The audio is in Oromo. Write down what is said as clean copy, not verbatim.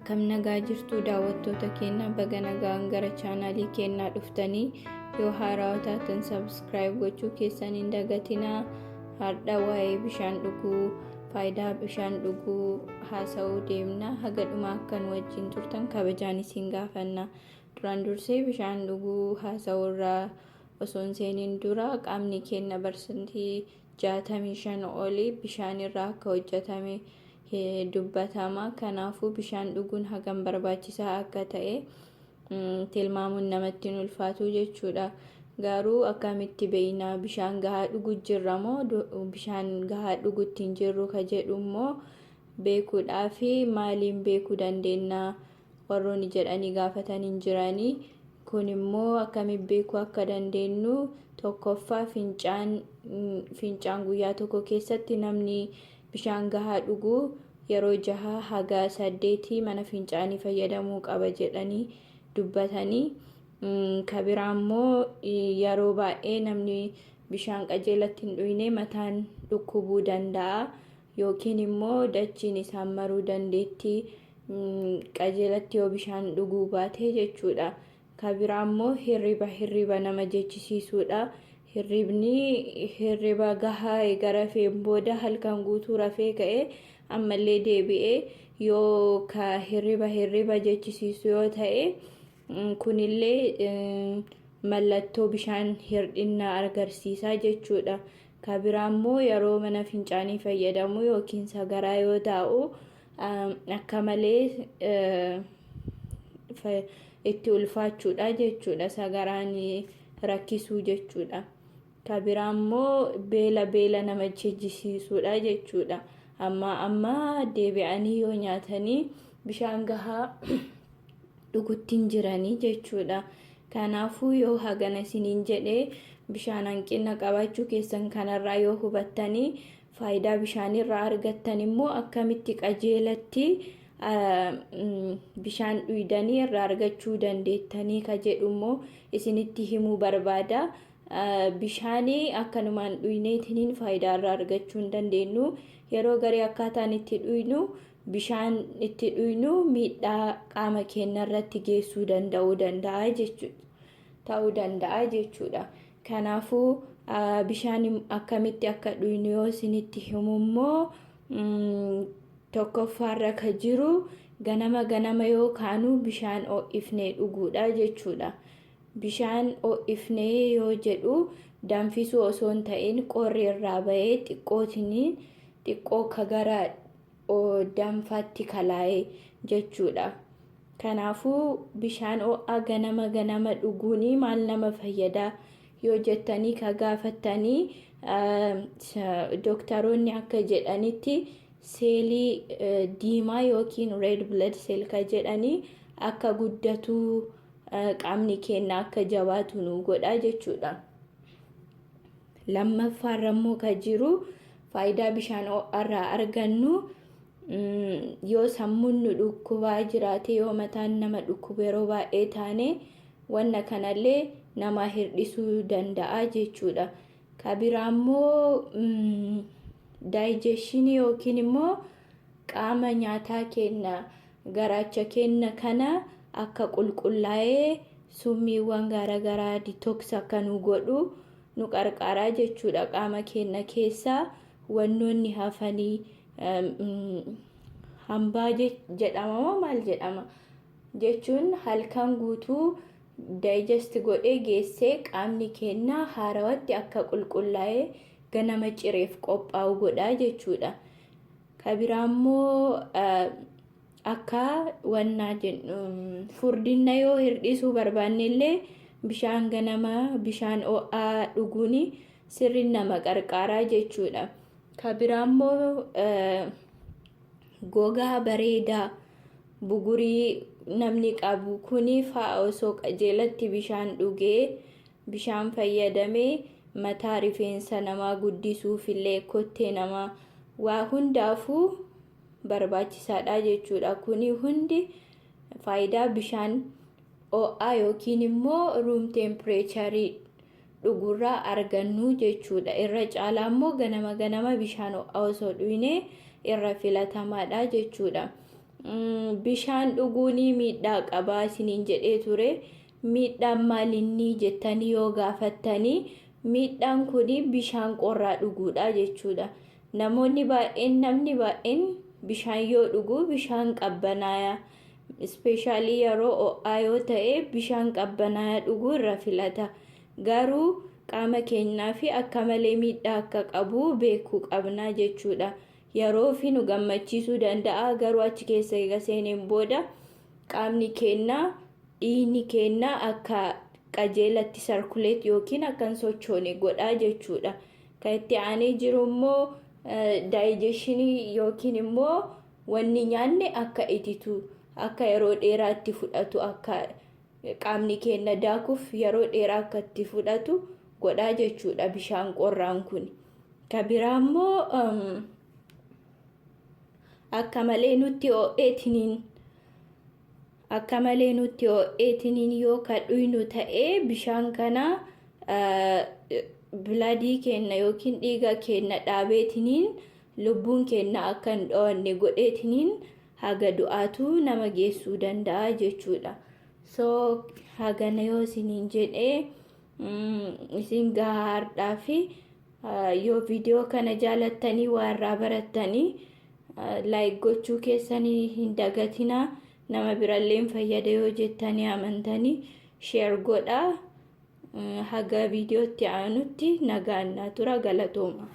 Akkam nagaa jirtu daawwattoota keenya? Baga nagaan gara chaanaalii keenyaa dhuftanii. Yoo haarawaa taatan subscribe gochuu keessan hin dagatinaa. Har'a waa'ee bishaan dhuguu, faayidaa bishaan dhuguu haasa'uu deemna. Haga dhumaa akkan wajjin turtan kabajaan isin gaafanna. Duraan dursee bishaan dhuguu haasa'uu irraa osoo hin seeniin dura, qaamni keenya 65% olii bishaan irraa akka hojjetame dubbatama. Kanaafuu bishaan dhuguun hagam barbaachisaa akka ta'e tilmaamuun namatti hin ulfaatu jechuudha. Garuu akkamitti beekna, bishaan gahaa dhugu jirra moo bishaan gahaa dhugutti hin jirru ka jedhu immoo beekuudhaafi maaliin beekuu dandeenya warroonni jedhanii gaafatan hin jiranii. Kun immoo akkamitti beekuu akka dandeenyu, tokkoffaa fincaan. Fincaan guyyaa tokko keessatti namni bishaan gahaa dhugu yeroo jaha haga saddeetii mana fincaanii fayyadamuu qaba jedhanii dubbatanii. Ka biraa immoo yeroo baay'ee namni bishaan qajeelatti hin dhuyne mataan dhukkubuu danda'a yookiin immoo dachiin isaan maruu dandeetti, qajeelatti yoo bishaan dhuguu baate jechuudha. Ka biraa immoo hirriba hirriba nama jechisiisuudha. Hirribni hirriba gahaa eega rafeen booda halkan guutuu rafee ka'ee ammallee deebi'ee yoo ka hirriba hirriba jechisiisu yoo ta'e, kunillee mallattoo bishaan hir'innaa agarsiisaa jechuudha. Ka biraa immoo yeroo mana fincaanii fayyadamu yookiin sagaraa yoo taa'u akka malee itti ulfaachuudha jechuudha. Sagaraan rakkisuu jechuudha. Ka biraa immoo beela beela nama jechisiisuudha jechuudha. Amma amma deebi'anii yoo nyaatanii bishaan gahaa dhugutti hin jiranii jechuudha. Kanaafuu yoo hagana isiniin jedhee, bishaan hanqina qabaachuu keessan kanarraa yoo hubattanii, faayidaa bishaanirraa argattan immoo akkamitti qajeelatti bishaan dhuydanii irraa argachuu dandeettanii ka jedhu immoo isinitti himuu barbaada. Bishaanii akkanumaan dhuyneetiniin faayidaa irraa argachuu hin dandeenyu. Yeroo garii akkaataan itti dhuynu, bishaan itti dhuynu miidhaa qaama keenya irratti geessuu danda'uu danda'a jechuudha. Ta'uu danda'a jechuudha. Kanaafuu bishaan akkamitti akka dhuynu yoo isinitti himu immoo, tokkoffaarra ka jiru ganama ganama yoo kaanu bishaan ho'ifnee dhuguudha jechuudha. Bishaan ho'ifnee yoo jedhu danfisuu osoo hin ta'in, qorri irraa bahee xiqqootiin xiqqoo ka gara danfaatti kalaa'e jechuudha. Kanaafuu bishaan ho'aa ganama ganama dhuguun maal nama fayyada yoo jettanii ka gaafattanii, dooktaroonni akka jedhanitti seelii diimaa yookiin red blood cell ka jedhanii akka guddatu, qaamni keenya akka jabaatu nu godha jechuudha. Lammaffaarra immoo ka jiru faayidaa bishaan ho'aarraa argannu, yoo sammuun nu dhukkubaa jiraate, yoo mataan nama dhukkubu yeroo baay'ee taane, wanna kanallee nama hir'isuu danda'a jechuudha. Ka biraa immoo digestionii yookiin immoo qaama nyaataa keenya, garaacha keenya kana akka qulqullaa'ee summiiwwan garaagaraa detox akka nu godhu nu qarqaaraa jechuudha. Qaama keenya keessaa wannoonni hafanii, hambaa jedhama moo maal jedhama jechuun, halkan guutuu digest godhee geessee qaamni keenya haarawatti akka qulqullaa'ee ganama cireef qophaa'u godhaa jechuudha. Ka biraa immoo akka wannaa jennu, furdina yoo hir'isuu barbaanne illee bishaan ganama bishaan ho'aa dhuguun sirri nama qarqaaraa jechuudha. Ka biraa immoo gogaa bareedaa bugurii namni qabu kuni fa'a osoo qajeelatti bishaan dhugee bishaan fayyadamee, mataa rifeensa namaa guddisuufillee, kottee namaa, waa hundaafuu barbaachisaadha jechuudha. Kuni hundi faayidaa bishaan ho'aa yookiin immoo room temperature dhugurraa argannu jechuudha. Irra caalaa immoo ganama ganama bishaan ho'aa osoo dhuyne irra filatamaadha jechuudha. Bishaan dhuguunii miidhaa qabaa isiniin jedhee ture. Miidhaan maalinni jettanii yoo gaafattanii, miidhaan kun bishaan qorraa dhuguudha jechuudha. Namoonni baay'een, namni baay'een bishaan yoo dhugu bishaan qabbanaayaa, especially yeroo ho'aa yoo ta'e, bishaan qabbanaayaa dhuguu irra filata. Garuu qaama keenyaa fi akka malee miidhaa akka qabu beekuu qabna jechuudha. Yeroo fi nu gammachiisuu danda'a, garuu achi keessa eega seeneen booda qaamni keenya, dhiigni keenya akka qajeelatti circulate yookiin akka hin sochoone godhaa jechuudha. Kan itti aanee jiru immoo digestionii yookiin immoo wanni nyaanne akka ititu, akka yeroo dheeraa itti fudhatu, akka qaamni keenya daakuuf yeroo dheeraa akka itti fudhatu godhaa jechuudha bishaan qorraan kun. Kan biraa immoo akka malee nutti ho'eetiniin yoo ka dhuynu ta'ee, bishaan kana bloodii keenya yookiin dhiiga keenya dhaabeetiniin lubbuun keenya akka hin dho'anne godheetiniin haga du'aatu nama geessuu danda'a jechuudha. So hagana yoo isiniin jedhee isin gahaa har'aa fi yoo viidiyoo kana jaalattanii waa irraa barattanii, like gochuu keessanii hin dagatinaa. Nama birallee fayyada yoo jettanii amantanii, share godhaa. Haga viidiyootti aanutti nagaan naa tura, galatooma.